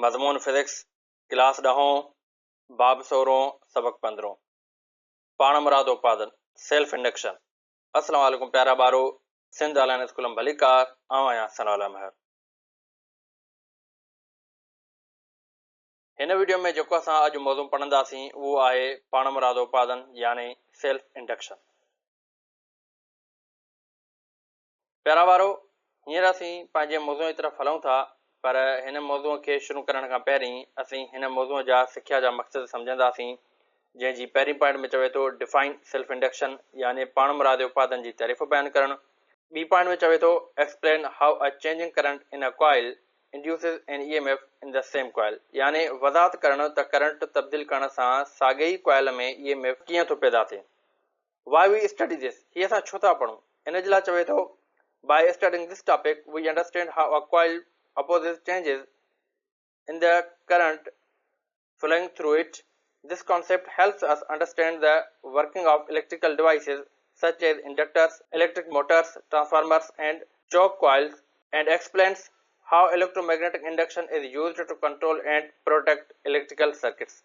مضمون physics, class ڏهون، باب سورهون، سبق پندرهون. پاڻمرادو اپادن، Self Induction. السلام عليڪم پيارا ٻارو، سنڌ آنلائن اسڪول م ڀليڪار، آئون آهيان ثناء الله مهر. هن وڊيو ۾ جيڪو اسان اڄ موضوع پڙهنداسين اهو آهي پاڻمرادو اپادن يعني سيلف انڊڪشن. پيارا ٻارو، هينئر اسين پنهنجي موضوع جي طرف هلون ٿا، پر هن موضوع کي شروع ڪرڻ کان پهرين اسين هن موضوع جا سکيا جا مقصد سمجهنداسين، جنهن جي پهرين پوائنٽ ۾ چوي ٿو Define Self Induction يعني پاڻمرادي اپادن جي تعريف بيان ڪرڻ، ٻي پوائنٽ ۾ چوي ٿو Explain how a changing current in a coil induces an EMF in the same coil يعني وضاحت ڪرڻ ته ڪرنٽ تبديل ڪرڻ سان ساڳئي ئي ڪوائل ۾ EMF ڪيئن ٿو پيدا ٿئي. Why we study this, هي اسان ڇو ٿا پڙهون؟ ان جي لاء چوي ٿو، By studying this topic, we understand how a coil opposes changes in the current flowing through it. This concept helps us understand the working of electrical devices such as inductors, electric motors, transformers and choke coils and explains how electromagnetic induction is used to control and protect electrical circuits.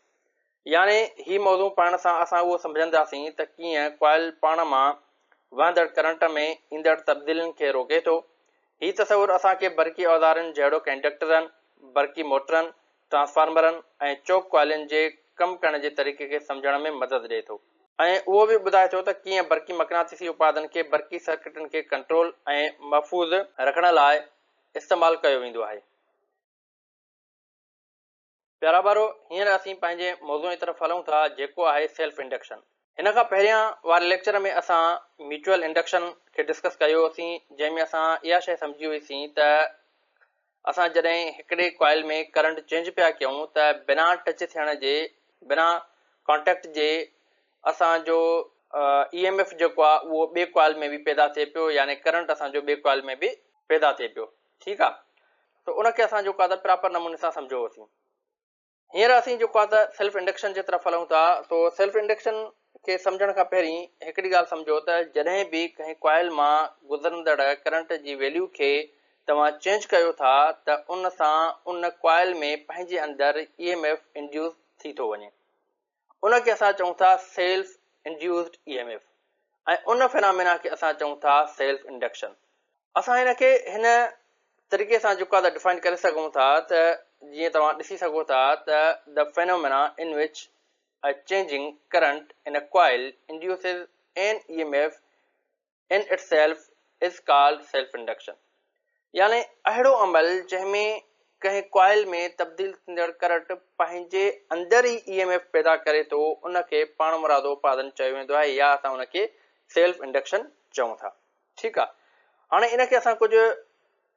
يعني هي موضوع پڙهڻ سان اسان اهو سمجهنداسين ته ڪيئن coil پاڻ مان وهندڙ ڪرنٽ ۾ ايندڙ تبديلين کي روڪي ٿو. هي تصور اسان کي برقي اوزارن جهڙوڪ انڊڪٽرن، برقي موٽرن، ٽرانسفارمرن ۽ چوڪ ڪوائلن جي ڪم ڪرڻ جي طريقي کي سمجهڻ ۾ مدد ڏئي ٿو. ۽ اهو به ٻڌائي ٿو ته ڪيئن برقي مقناطيسي اپادن کي برقي سرڪٽن کي ڪنٽرول ۽ محفوظ رکڻ لاء استعمال ڪيو ويندو آهي. پيارا ٻارو، هينئر اسين پنهنجي موضوع جي طرف هلون ٿا جيڪو آهي سيلف انڊڪشن. هن کان پهريان واري ليڪچر ۾ اسان ميوچوئل انڊڪشن کي ڊسڪس ڪيو هوسين جنهن ۾ اسان اها شيء سمجهي هئي سين ته اسان جڏهن هڪڙي ڪوائل ۾ ڪرنٽ چينج پيا ڪيون ته بنا ٽچ ٿيڻ جي بنا ڪانٽيڪٽ جي اسان جو اي ايم ايف جيڪو آهي اهو ٻي ڪوائل ۾ به پيدا ٿئي پيو يعني ڪرنٽ اسان جو ٻي ڪوائل ۾ به پيدا ٿئي پيو ٺيڪ آ ته ان کي اسان جيڪو آ ته پراپر نموني سان سمجهيو هوسين. هينئر اسين جيڪو آ ته سيلف انڊڪشن جي طرف هلون ٿا. سو سيلف انڊڪشن کي سمجهڻ کان پهرين هڪڙي ڳالهه سمجهو ته جڏهن به ڪنهن ڪوائل مان گذرندڙ ڪرنٽ جي ويليو کي توهان چينج ڪيو ٿا ته ان سان ان ڪوائل ۾ پنهنجي اندر اي ايم ايف انڊيوس ٿي ٿو وڃي. ان کي اسان چئون ٿا self induced E M F ۽ ان فنامينا کي اسان چئون ٿا سيلف انڊڪشن. اسان هن کي هن طريقي سان جيڪو آهي ته ڊفائن ڪري سگهون ٿا ته جيئن توهان ڏسي سگهو ٿا ته The phenomena in which a changing current in a coil induces an EMF in itself is called self induction يعني اهڙو عمل جنهن ۾ ڪنهن ڪوائل ۾ تبديل ٿيندڙ ڪرنٽ پنهنجي اندر ئي اي ايم ايف پيدا ڪري ٿو ان کي پاڻمرادو اپادن چيو ويندو آهي يا اسان ان کي سيلف انڊڪشن چئون ٿا ٺيڪ آهي هاڻي ان کي اسان ڪجهه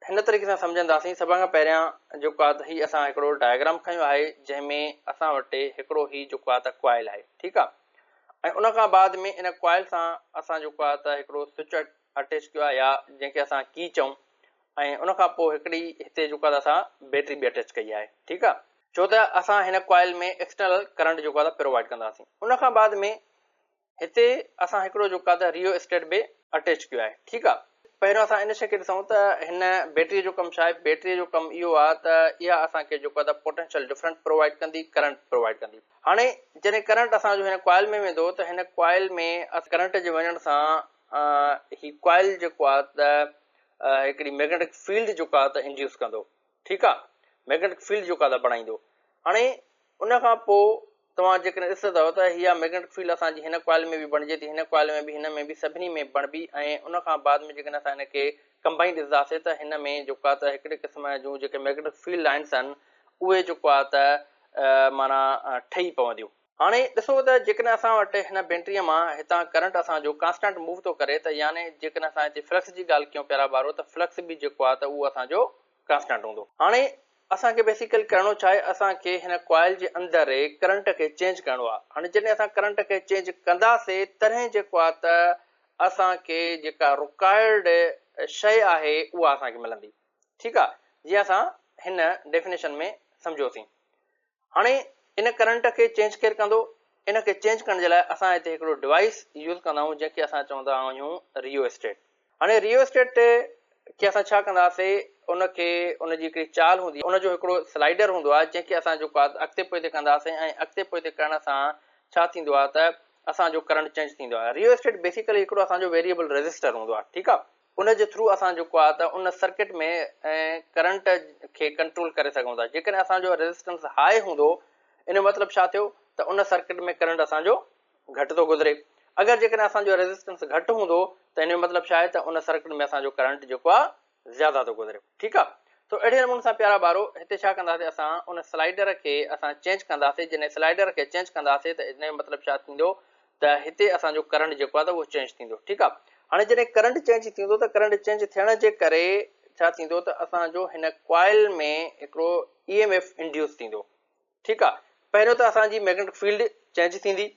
هن طريقي سان سمجهنداسين سڀ کان پهريان جيڪو آهي ته هي اسان هڪڙو ڊائگرام کنيو آهي جنهن ۾ اسان وٽ هڪڙو هي جيڪو آهي ته ڪوائل آهي ٺيڪ آهي ۽ ان کان بعد ۾ ان ڪوائل سان اسان جيڪو آهي ته هڪڙو سوئچ اٽيچ ڪيو آهي يا جنهن کي اسان ڪي چئون ۽ ان کان پوء هڪڙي هتي جيڪو آهي اسان بيٽري به اٽيچ ڪئي آهي ٺيڪ آهي ڇو ته اسان هن ڪوائل ۾ ايڪسٽرنل ڪرنٽ جيڪو آهي ته پرووائڊ ڪنداسين ان کان بعد ۾ هتي اسان هڪڙو جيڪو آهي ته ريو اسٽيٽ به اٽيچ ڪيو آهي ٺيڪ آهي. پهريون اسان ان شيء کي ڏسون ته هن بيٽري جو ڪم ڇا آهي بيٽري جو ڪم اهو آهي ته اها اسان کي جيڪو آهي ته پوٽينشل ڊفرنٽ پرووائڊ ڪندي ڪرنٽ پرووائڊ ڪندي هاڻي جڏهن ڪرنٽ اسان جو هن ڪوائل ۾ ويندو ته هن ڪوائل ۾ ڪرنٽ جي وڃڻ سان هي ڪوائل جيڪو آهي ته هڪڙي ميگنيٽڪ فيلڊ جيڪو آهي ته انڊيوس ڪندو ٺيڪ آهي ميگنيٽڪ فيلڊ جيڪو آهي ته بڻائيندو هاڻي ان کان پوء توهان جيڪڏهن ڏسندؤ ته اها مئگنيٽڪ فيلڊ اسان جي هن ڪوائل ۾ به بڻجي ٿي، هن ڪوائل ۾ به، هن ۾ به، سڀني ۾ بڻبي ۽ ان کان بعد ۾ جيڪڏهن اسان هن کي ڪمبائين ڏسنداسين ته هن ۾ جيڪو آهي ته هڪڙي قسم جون جيڪي مئگنيٽڪ فيلڊ لائنس آهن اهي جيڪو آهي ته معنيٰ ٺهي پونديون. هاڻي ڏسو ته جيڪڏهن اسان وٽ هن بيٽريء مان هتان ڪرنٽ اسان جو ڪانسٽنٽ موو ٿو ڪري ته يعني جيڪڏهن اسان هتي فلڪس جي ڳالهه ڪيون پيارا ٻارو ته فلڪس به جيڪو آهي ته اهو اسان جو ڪانسٽنٽ هوندو. هاڻي اسان کي بيسيڪلي ڪرڻو ڇا آهي اسان کي هن ڪوائل جي اندر ڪرنٽ کي چينج ڪرڻو آهي هاڻي جڏهن اسان ڪرنٽ کي چينج ڪنداسي تڏهن جيڪو آهي ته اسان کي جيڪا رڪوائرڊ شيء آهي اها اسان کي ملندي ٺيڪ آهي جيئن اسان هن ڊيفينيشن ۾ سمجهيوسين هاڻي ان ڪرنٽ کي چينج ڪير ڪندو ان کي چينج ڪرڻ جي لاء اسان هتي هڪڙو ڊوائيس يوز ڪندا آهيون جنهن کي اسان چوندا آهيون ريو اسٽيٽ هاڻي ريو اسٽيٽ کي اسان ڇا ڪنداسي ان کي ان جي هڪڙي چال هوندي ان جو هڪڙو سلائيڊر هوندو آهي جنهن کي اسان جيڪو آهي اڳتي پوئتي ڪنداسين ۽ اڳتي پوئتي ڪرڻ سان ڇا ٿيندو آهي ته اسان جو ڪرنٽ چينج ٿيندو آهي. ريو اسٽيٽ بيسيڪلي هڪڙو اسان جو ويريبل ريزسٽر هوندو آهي ٺيڪ آهي. ان جي ٿرو اسان جيڪو آهي ته ان سرڪٽ ۾ ڪرنٽ کي ڪنٽرول ڪري سگهون ٿا. جيڪڏهن اسان جو ريزسٽنس هاء هوندو ان جو مطلب ڇا ٿيو ته ان سرڪٽ ۾ ڪرنٽ اسان جو گهٽ ٿو گذري. اگر جيڪڏهن اسان جو ريزسٽنس گهٽ هوندو ته ان جو مطلب ڇا آهي ته ان سرڪٽ ۾ اسان جو ڪرنٽ جيڪو آهي زياده ٿو گذري. ٺيڪ آهي. سو اهڙي نموني سان پيارا ٻارو هتي ڇا ڪنداسين اسان ان سلائيڊر کي اسان چينج ڪنداسين جڏهن سلائيڊر کي چينج ڪنداسين ته ان جو مطلب ڇا ٿيندو ته هتي اسان جو ڪرنٽ جيڪو آهي ته اهو چينج ٿيندو ٺيڪ آهي هاڻي جڏهن ڪرنٽ چينج ٿيندو ته ڪرنٽ چينج ٿيڻ جي ڪري ڇا ٿيندو ته اسان جو هن ڪوائل ۾ هڪڙو اي ايم ايف انڊيوس ٿيندو ٺيڪ آهي پهريون ته اسان جي ميگنيٽڪ فيلڊ چينج ٿيندي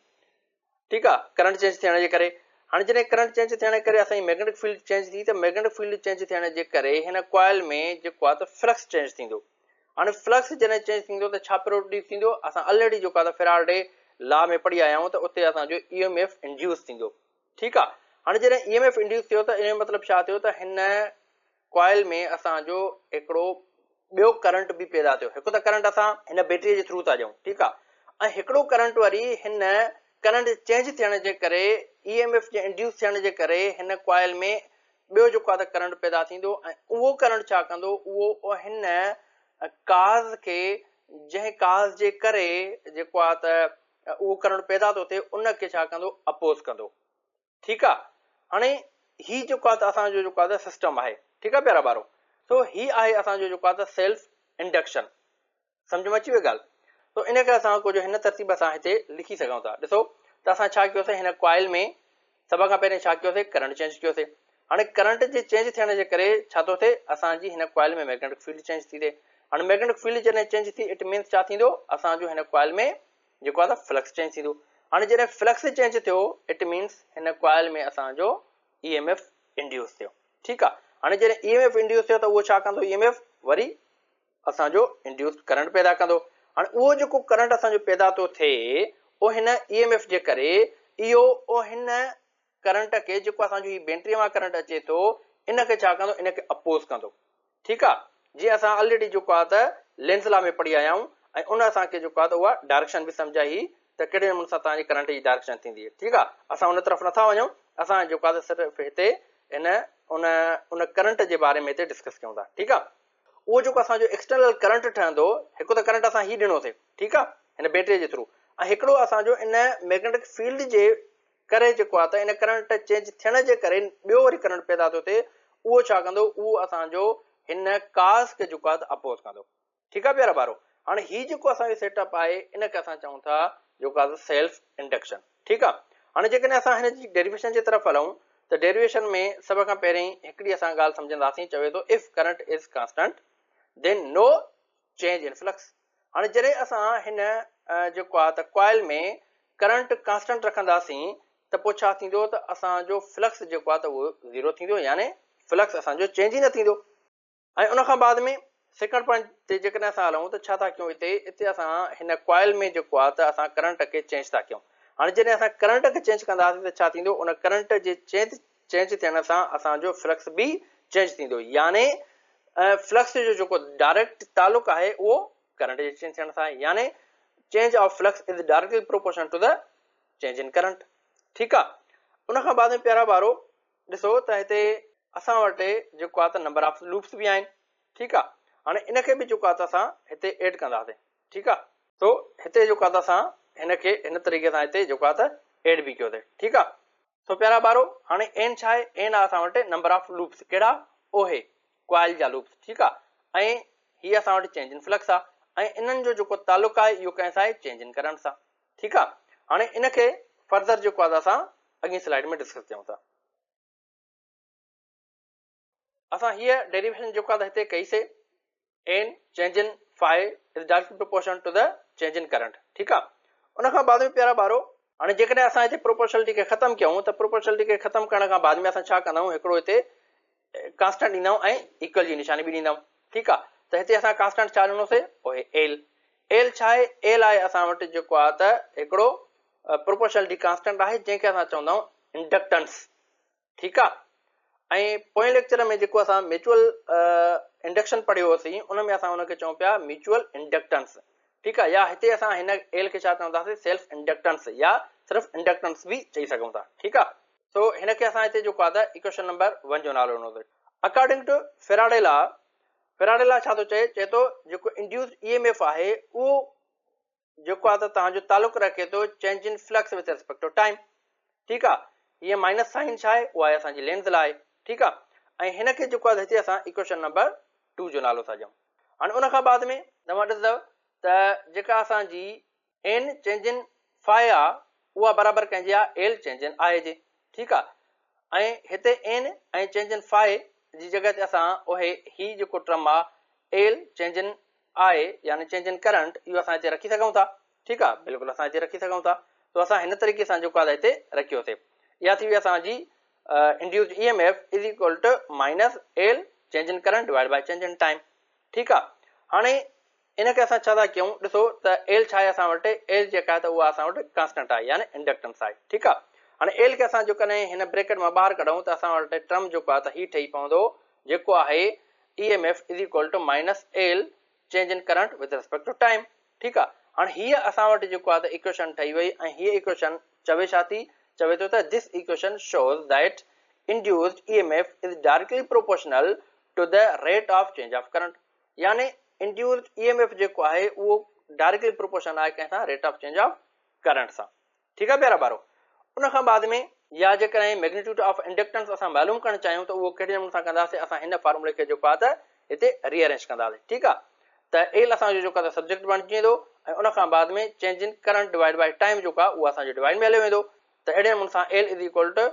ٺيڪ آ ڪرنٽ چينج ٿيڻ جي ڪري هاڻي جڏهن ڪرنٽ چينج ٿيڻ جي ڪري اسان جي ميگنيٽڪ فيلڊ چينج ٿي ته ميگنيٽڪ فيلڊ چينج ٿيڻ جي ڪري هن ڪوائل ۾ جيڪو آ ته فلڪس چينج ٿيندو هاڻي فلڪس جڏهن چينج ٿيندو ته ڇا پروڊيوس ٿيندو اسان الريڊي جيڪو آ ته فيراڊي لا ۾ پڙهي آيا آهيون ته اتي اسان جو اي ايم ايف انڊيوس ٿيندو ٺيڪ آ هاڻي جڏهن اي ايم ايف انڊيوس ٿيو ته ان جو مطلب ڇا ٿيو ته هن ڪوائل ۾ اسان جو هڪڙو ٻيو ڪرنٽ به پيدا ٿيو. هڪ ته ڪرنٽ اسان هن بيٽريء جي ٿرو ٿا ڏيون، ٺيڪ آ، ۽ هڪڙو ڪرنٽ وري هن ڪرنٽ چينج ٿيڻ جي ڪري، اي ايم ايف جي انڊيوس ٿيڻ جي ڪري هن ڪوائل ۾ ٻيو جيڪو آ ته ڪرنٽ پيدا ٿيندو ۽ اهو ڪرنٽ ڇا ڪندو اهو هن ڪاز کي جنهن ڪاز جي ڪري جيڪو آ ته اهو ڪرنٽ پيدا ٿو ٿئي ان کي ڇا ڪندو اپوز ڪندو. ٺيڪ آ هاڻي هي جيڪو آ ته اسان جو جيڪو آ ته سسٽم آهي ٺيڪ آ پيارا ٻارو سو هي آهي اسان جو جيڪو آ ته سيلف انڊڪشن سمجھ ۾ اچي وئي ڳالهه سو ان کي اسان ڪجهه هن ترتيب سان هتي لکي سگهون ٿا ڏسو ته اسان ڇا ڪيوسي هن ڪوائل ۾ سڀ کان پهرين ڇا ڪيوسي ڪرنٽ چينج ڪيوسي هاڻي ڪرنٽ جي چينج ٿيڻ جي ڪري ڇا ٿو ٿئي اسان جي هن ڪوائل ۾ ميگنيٽڪ فيلڊ چينج ٿي ٿئي هاڻي ميگنيٽڪ فيلڊ جڏهن چينج ٿي it means ڇا ٿيندو اسان جو هن ڪوائل ۾ جيڪو آهي ته فلڪس چينج ٿيندو. هاڻي جڏهن فلڪس چينج ٿيو it means هن ڪوائل ۾ اسان جو اي ايم ايف انڊيوس ٿيو. ٺيڪ آهي. هاڻي جڏهن اي ايم ايف انڊيوس ٿيو ته اهو ڇا ڪندو اي ايم ايف وري اسان جو انڊيوس ڪرنٽ پيدا ڪندو. هاڻي اهو جيڪو ڪرنٽ اسان جو پيدا ٿو ٿئي اهو هن اي ايم ايف جي ڪري اهو هن ڪرنٽ کي جيڪو اسان جو هي بيٽري مان ڪرنٽ اچي ٿو ان کي ڇا ڪندو ان کي اپوز ڪندو. ٺيڪ آ جيئن اسان الريڊي جيڪو آ ته لينز لا ۾ پڙهي آيا آهيون ۽ ان اسان کي جيڪو آ ته اها ڊائريڪشن به سمجهائي هئي ته ڪهڙي نموني سان توهان جي ڪرنٽ جي ڊائريڪشن ٿيندي ٺيڪ آ اسان ان طرف نٿا وڃون اسان جيڪو آ ته صرف هتي هن ان ان ڪرنٽ جي باري ۾ هتي ڊسڪس ڪيون ٿا ٺيڪ آ اهو جيڪو اسان جو ايڪسٽرنل ڪرنٽ ٺهندو هڪ ته ڪرنٽ اسان هي ڏنوسي ٺيڪ آ هن بيٽري جي ٿرو ۽ هڪڙو اسان جو ان ميگنيٽڪ فيلڊ جي ڪري جيڪو آهي ته ان ڪرنٽ چينج ٿيڻ جي ڪري ٻيو وري ڪرنٽ پيدا ٿو ٿئي اهو ڇا ڪندو اهو اسان جو هن ڪاز کي جيڪو آهي ته اپوز ڪندو ٺيڪ آهي پيارا ٻارو هاڻي هي جيڪو اسان جو سيٽ اپ آهي ان کي اسان چئون ٿا جيڪو آهي سيلف انڊڪشن ٺيڪ آهي هاڻي جيڪڏهن اسان هن جي ڊيريويشن جي طرف هلون ته ڊيريويشن ۾ سڀ کان پهرين هڪڙي اسان ڳالهه سمجهنداسين چوي ٿو if current is constant then no change in flux هاڻي جڏهن اسان هن جيڪو آهي ته ڪوائل ۾ ڪرنٽ ڪانسٽنٽ رکنداسين ته پوء ڇا ٿيندو ته اسان جو فلڪس جيڪو آهي ته اهو زيرو ٿيندو يعني فلڪس اسان جو چينج ئي نه ٿيندو ۽ ان کان بعد ۾ سيڪنڊ پوائنٽ تي جيڪڏهن اسان هلون ته ڇا ٿا ڪيون هتي هتي اسان هن ڪوائل ۾ جيڪو آهي ته اسان ڪرنٽ کي چينج ٿا ڪيون هاڻي جڏهن اسان ڪرنٽ کي چينج ڪنداسين ته ڇا ٿيندو ان ڪرنٽ جي چينج چينج ٿيڻ سان اسان جو فلڪس به چينج ٿيندو يعني فلڪس جو جيڪو ڊائريڪٽ تعلق آهي اهو ڪرنٽ جي چينج ٿيڻ سان آهي يعني change of flux is directly proportional to the change in current ٺيڪ آ ان کان بعد ۾ پيارا ٻارو ڏسو ته هتي اسان وٽ جيڪو آ ته نمبر آف لوپس به آهن ٺيڪ آ هاڻي ان کي به جيڪو آ ته اسان هتي ايڊ ڪنداسين ٺيڪ آ سو هتي جيڪو آ ته اسان هن کي هن طريقي سان هتي جيڪو آ ته ايڊ به ڪيوسين ٺيڪ آ سو پيارا ٻارو هاڻي اين ڇا آهي؟ اين آهي اسان وٽ نمبر آف لوپس ڪهڙا؟ اهي ڪوائل جا لوپس ٺيڪ آهي ۽ هي اسان وٽ چينج ان فلڪس آهي ۽ انهن جو جيڪو تعلق آهي اهو ڪنهن سان آهي؟ چينج ان ڪرنٽ سان ٺيڪ آهي هاڻي ان کي فردر جيڪو آهي اسان اڳين سلائيڊ ۾ ڊسڪس ڪيون ٿا. اسان هيء ڊيريويشن جيڪو آهي هتي ڪئي سي N change in phi is directly proportional to the change in current ٺيڪ آ ان کان بعد ۾ پيارا ٻارو هاڻي جيڪڏهن اسان هتي پروپورشنلٽي کي ختم ڪيون ته پروپورشنلٽي کي ختم ڪرڻ کان بعد ۾ اسان ڇا ڪندا آهيون هڪڙو هتي ڪانسٽنٽ ڏيندا آهيون ۽ ايڪول جي نشاني به ڏيندا آهيون ٺيڪ آ ته هتي اسان ڪانسٽنٽ ڇا ڏنو سي اهي ايل ايل ڇا آهي ايل آهي اسان وٽ جيڪو آ ته هڪڙو پروپورشنلٽي ڪانسٽنٽ آهي جنهن کي اسان چوندا آهيون انڊڪٽنس ٺيڪ آ. ۽ پوئين ليڪچر ۾ جيڪو اسان ميوچوئل انڊڪشن پڙهيو هوسين ان ۾ اسان ان کي چئون پيا ميوچوئل انڊڪٽنس ٺيڪ آ يا هتي اسان هن ايل کي ڇا چونداسين سيلف انڊڪٽنس يا صرف انڊڪٽنس به چئي سگهون ٿا ٺيڪ آ سو هن کي اسان هتي جيڪو آ ته ايڪويشن نمبر 1 جو نالو ڏنو according to Faraday law Faraday law ڇا ٿو چئي چئي ٿو جيڪو انڊيوسڊ اي ايم ايف آهي اهو جيڪو آ ته توهان جو تعلق رکي ٿو change in flux with respect to time ٺيڪ آ هيء مائنس سائن ڇا آهي اها آهي اسان جي لينز لا آهي ٺيڪ آ ۽ هن کي جيڪو آ هتي اسان ايڪويشن نمبر 2 جو نالو ٿا ڏيون هاڻي ان کان بعد ۾ توهان ڏسندؤ ته جيڪا اسان جي اين چينج ان فائي آ اها برابر ڪنهن جي آ ايل چينج ان آء جي ٺيڪ آ ۽ هتي اين ۽ چينج ان فائي جي جڳهه تي اسان اهي هي جيڪو ٽرم آ ايل چينج ان آء يعني چينج ان ڪرنٽ اهو اسان هتي رکي سگهون ٿا ٺيڪ آ بلڪل اسان هتي رکي سگهون ٿا تو اسان هن طريقي سان جيڪو آ هتي رکيوسي اها ٿي وئي اسان جي induced E M F is equal to minus L change in current divide by change in time ٺيڪ آ هاڻي ان کي اسان ڇا ٿا ڪيون ڏسو ته ايل ڇا آهي اسان وٽ ايل جيڪا آهي ته اها اسان وٽ ڪانسٽنٽ آهي يعني انڊڪٽنس آهي ٺيڪ آ هاڻي ايل کي اسان جيڪڏهن هن بريڪٽ مان ٻاهر ڪڍون ته اسان وٽ ٽرم جيڪو آهي ته هي ٺهي پوندو جيڪو آهي E M F is equal to minus L change in current with respect to time ٺيڪ آ هاڻ هيء اسان وٽ جيڪو آ ته ايڪويشن ٺهي وئي ۽ هيء ايڪويشن چوي ڇا ٿي چوي ٿو ته this equation shows that induced E M F is directly proportional to the rate of change of current يعني انڊيوسڊ اي ايم ايف جيڪو آهي اهو ڊائريڪٽلي پروپورشنل آهي ڪنهن سان rate of change of current سان ٺيڪ آ پيارا ٻارو ان کان بعد ۾ يا جيڪڏهن ميگنيٽيوڊ آف انڊڪٽنس اسان معلوم ڪرڻ چاهيون ته اهو ڪهڙي نموني سان ڪنداسين اسان هن فارمولي کي جيڪو آهي ته هتي ري ارينج ڪنداسين ٺيڪ آ ته ايل اسان جو جيڪو آهي ته سبجيڪٽ بڻجي ويندو ۽ ان کان بعد ۾ change in current divide by time جيڪو آهي اهو اسان جو ڊوائيڊ ۾ هليو ويندو ته اهڙي نموني سان L is equal to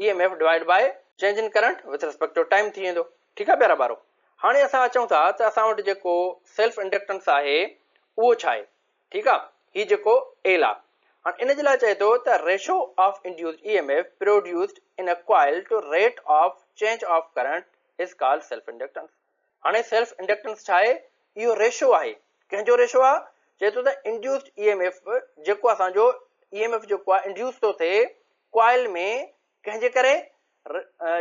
E M F divide by change in current with respect to time ٿي ويندو ٺيڪ آ پيارا ٻارو هاڻي اسان اچون ٿا ته اسان وٽ جيڪو سيلف انڊڪٽنس آهي اهو ڇا آهي ٺيڪ آ هي جيڪو ايل آ هاڻ ان جي لاء چئي ٿو ته ratio of induced E M F produced in a coil to rate of change of current is called self inductance هاڻي سيلف انڊڪٽنس ڇا آهي اهو ريشو آهي ڪنهن جو ريشو آ چئي ٿو ته انڊيوسڊ اي ايم ايف جيڪو اسان جو اي ايم ايف جيڪو آ انڊيوس ٿو ٿئي ڪوائل ۾ ڪنهن جي ڪري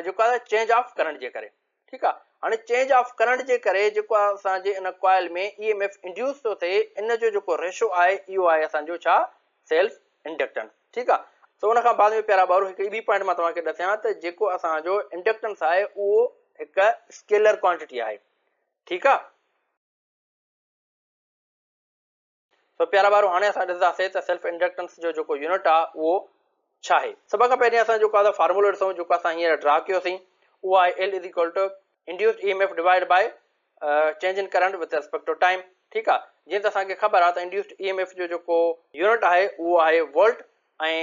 جيڪو آ چينج آف ڪرنٽ جي ڪري ٺيڪ آ هاڻي چينج آف ڪرنٽ جي ڪري جيڪو اسان جي ان ڪوائل ۾ اي ايم ايف انڊيوس ٿو ٿئي ان جو جيڪو ريشو آهي اهو آهي اسان جو ڇا سيلف انڊڪٽنس ٺيڪ آ سو ان کان بعد ۾ پيارا ٻارو هڪڙي ٻي پوائنٽ مان توهان کي ڏسيان ته جيڪو اسان جو انڊڪٽنس آهي اهو هڪ اسڪيلر ڪوانٽيٽي آهي ٺيڪ آ. سو پيارا ٻارو هاڻي اسان ڏسنداسين ته سيلف انڊڪٽنس جو جيڪو يونٽ آ اهو ڇا آهي. سڀ کان پهرين اسان جيڪو آ فارمولو ڏسون جيڪو اسان هينئر ڊرا ڪيوسين اهو آهي L is equal to induced E M F divide by change in current with respect to time ٺيڪ آ جيئن ته اسان کي خبر آ ته انڊيوسڊ اي ايم ايف جو جيڪو يونٽ آهي اهو آهي وولٽ ۽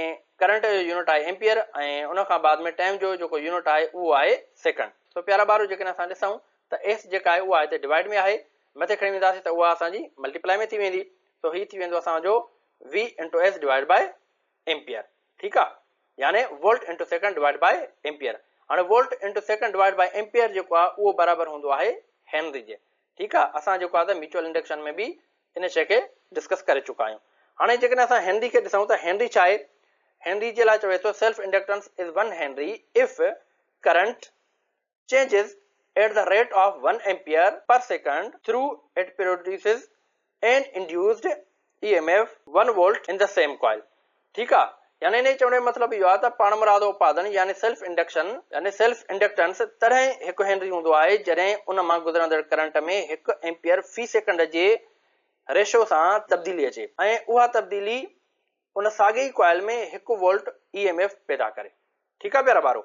ڪرنٽ جو يونٽ آهي ايمپيئر ۽ ان کان بعد ۾ ٽائيم جو جيڪو يونٽ آهي اهو آهي سيڪنڊ. سو پيارا ٻارو جيڪڏهن اسان ڏسون ته ايس جيڪا آهي اها هتي ڊوائيڊ ۾ آهي مٿي کڻي وينداسين ته اها اسان جي ملٽيپلائي ۾ ٿي ويندي سو هي ٿي ويندو اسان جو V into S divide by ampere ٺيڪ آ يعني volt into second divide by ampere هاڻي volt into second divide by ampere جيڪو آ اهو برابر هوندو آهي هينري جي ٺيڪ آ اسان جيڪو آ ته ميوچوئل انڊڪشن ۾ به ان شيء کي ڊسڪس ڪري چڪا آهيون هاڻي جيڪڏهن اسان هينري کي ڏسون ته هينري ڇا آهي هينري جي لاء چوي ٿو self inductance is 1 henry if current changes at the rate of 1 ampere per second through it produces an induced EMF 1 volt in the same coil ٺيڪ آ يعني انهي چوڻ جو مطلب اهو آ ته پاڻمرادو اپادن يعني سيلف انڊڪشن يعني سيلف انڊڪٽنس تڏهن هڪ هينري هوندو آهي جڏهن ان مان گذرندڙ ڪرنٽ ۾ هڪ ايمپيئر في سيڪنڊ جي ريشو سان تبديلي اچي ۽ اها تبديلي ان ساڳئي ئي ڪوائل ۾ هڪ وولٽ اي ايم ايف پيدا ڪري. ٺيڪ آ پيارا ٻارو.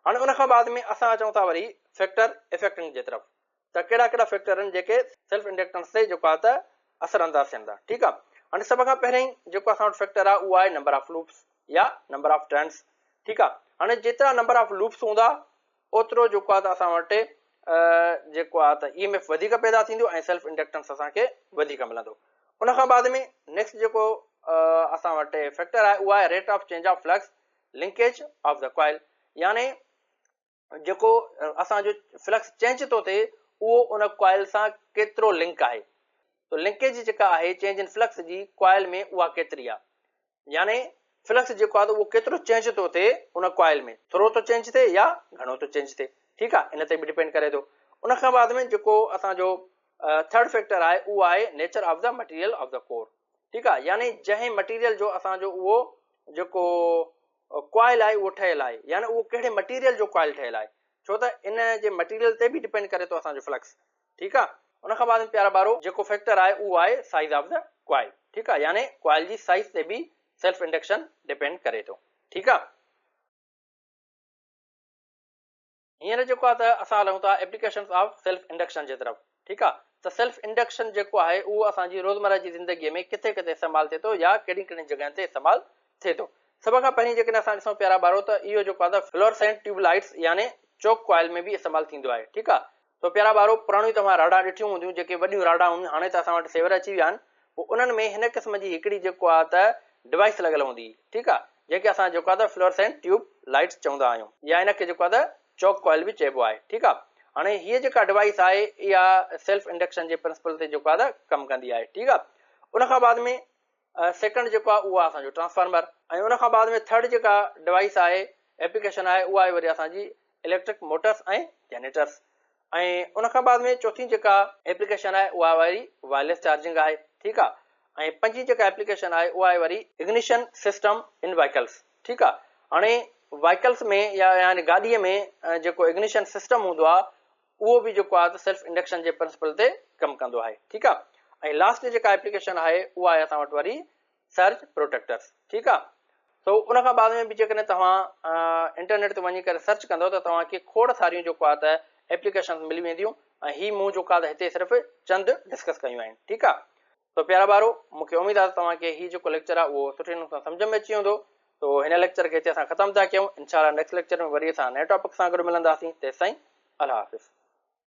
هاڻي ان کان بعد ۾ اسان اچون ٿا وري فيڪٽر افيڪٽنگ جي طرف ته ڪهڙا ڪهڙا فيڪٽر آهن جيڪي سيلف انڊڪٽنس تي جيڪو آ ته اثر انداز ٿين ٿا. ٺيڪ آ. هاڻي سڀ کان پهرين جيڪو اسان وٽ فيڪٽر آ اهو آهي نمبر آف لوپس يا نمبر آف ٽرنس. ٺيڪ آ. هاڻي جيترا نمبر آف لوپس هوندا اوترو جيڪو آ ته اسان وٽ جيڪو آ ته اي ايم ايف وڌيڪ پيدا ٿيندو ۽ سيلف انڊڪٽنس اسان کي وڌيڪ ملندو. ان کان بعد ۾ نيڪسٽ جيڪو اسان وٽ فيڪٽر آهي اهو آهي rate of change of flux linkage of the coil يعني جيڪو اسان جو فلڪس چينج ٿو ٿئي اهو ان ڪوائل سان ڪيترو لنڪ آهي تو لنڪيج جيڪا آهي چينج ان فلڪس جي ڪوائل ۾ اها ڪيتري آهي يعني فلڪس جيڪو آهي اهو ڪيترو چينج ٿو ٿئي ان ڪوائل ۾ ٿورو ٿو چينج ٿئي يا گهڻو ٿو چينج ٿئي. ٺيڪ آ ان تي به ڊپينڊ ڪري ٿو. ان کان بعد ۾ جيڪو اسان جو ٿرڊ فيڪٽر آهي اهو آهي nature of the material of the core ٺيڪ آ يعني جنهن مٽيريل جو اسان جو اهو جيڪو ڪوائل آهي اهو ٺهيل آهي يعني اهو ڪهڙي مٽيريل جو ڪوائل ٺهيل آهي ڇو ته ان جي مٽيريل تي به ڊپينڊ ڪري ٿو اسان جو فلڪس ٺيڪ آ. ان کان بعد ۾ پيارا ٻارو جيڪو فيڪٽر آهي اهو آهي سائيز آف the coil ٺيڪ آ يعني ڪوائل جي سائيز تي به سيلف انڊڪشن ڊپينڊ ڪري ٿو ٺيڪ آ. هينئر جيڪو آهي ته اسان هلون ٿا ايپليڪيشنز آف سيلف انڊڪشن جي طرف ٺيڪ آهي ته سيلف انڊڪشن جيڪو آهي اهو اسان جي روزمره جي زندگي ۾ ڪٿي ڪٿي استعمال ٿئي ٿو يا ڪهڙين ڪهڙين جڳهين تي استعمال ٿئي ٿو. سڀ کان پهرين جيڪڏهن اسان ڏسون پيارا ٻارو ته اهو جيڪو آهي ته فلورسينٽ ٽيوب لائيٽس يعني چوڪ ڪوائل ۾ به استعمال ٿيندو آهي ٺيڪ آهي سو پيارا ٻارو پراڻيون توهان راڊان ڏٺيون هونديون جيڪي وڏيون راڊان هونديون هاڻي ته اسان وٽ سيور اچي ويا آهن پوء انهن ۾ هن قسم جي هڪڙي جيڪو آهي ته ڊوائيس لڳل هوندي ٺيڪ آهي جنهن کي اسان جيڪو آهي ته فلورسينٽ ٽيوب لائيٽس چوندا آهيون يا ان کي جيڪو آهي ته چوڪ ڪوائل به چئبو آهي ٺيڪ آهي هاڻي هيء جيڪا ڊوائيس آهي اها سيلف انڊڪشن جي پرنسپل تي جيڪو آهي ته ڪم ڪندي آهي ٺيڪ آهي ان کان بعد ۾ سيڪنڊ جيڪو آهي اهو آهي اسان جو ٽرانسفارمر ۽ ان کان بعد ۾ ٿرڊ جيڪا ڊوائيس آهي ايپليڪيشن آهي اها آهي وري اسان جي اليڪٽرڪ موٽرس ۽ جنريٽرس ۽ ان کان بعد ۾ چوٿين جيڪا ايپليڪيشن آهي اها وري وائرليس چارجنگ آهي ٺيڪ آهي ۽ پنجين جيڪا ايپليڪيشن آهي اها آهي وري اگنيشن سسٽم ان وهيڪلس ٺيڪ آهي هاڻي وهيڪلس ۾ يا يعني گاڏي ۾ جيڪو اگنيشن سسٽم هوندو آهي اهو به جيڪو آهي ته سيلف انڊڪشن جي پرنسپل تي ڪم ڪندو آهي ٺيڪ آهي ۽ لاسٽ جيڪا ايپليڪيشن آهي اها آهي اسان وٽ وري سرج پروٽيڪٽرس ٺيڪ آهي سو ان کان بعد ۾ به جيڪڏهن توهان انٽرنيٽ تي وڃي ڪري سرچ ڪندو ته توهان کي کوڙ ساريون جيڪو آهي ته ايپليڪيشنس ملي وينديون ۽ هي مون جيڪو آهي ته هتي صرف چند ڊسڪس ڪيون آهن ٺيڪ آهي سو پيارا ٻارو مون کي اميد آهي ته توهان کي هي جيڪو ليڪچر آهي اهو سٺي نموني سان سمجهه ۾ اچي ويندو سو هن ليڪچر کي هتي اسان ختم ٿا ڪيون انشاء الله نيڪسٽ ليڪچر ۾ وري اسان نئين ٽاپڪ سان گڏ ملنداسين تيستائين الله حافظ.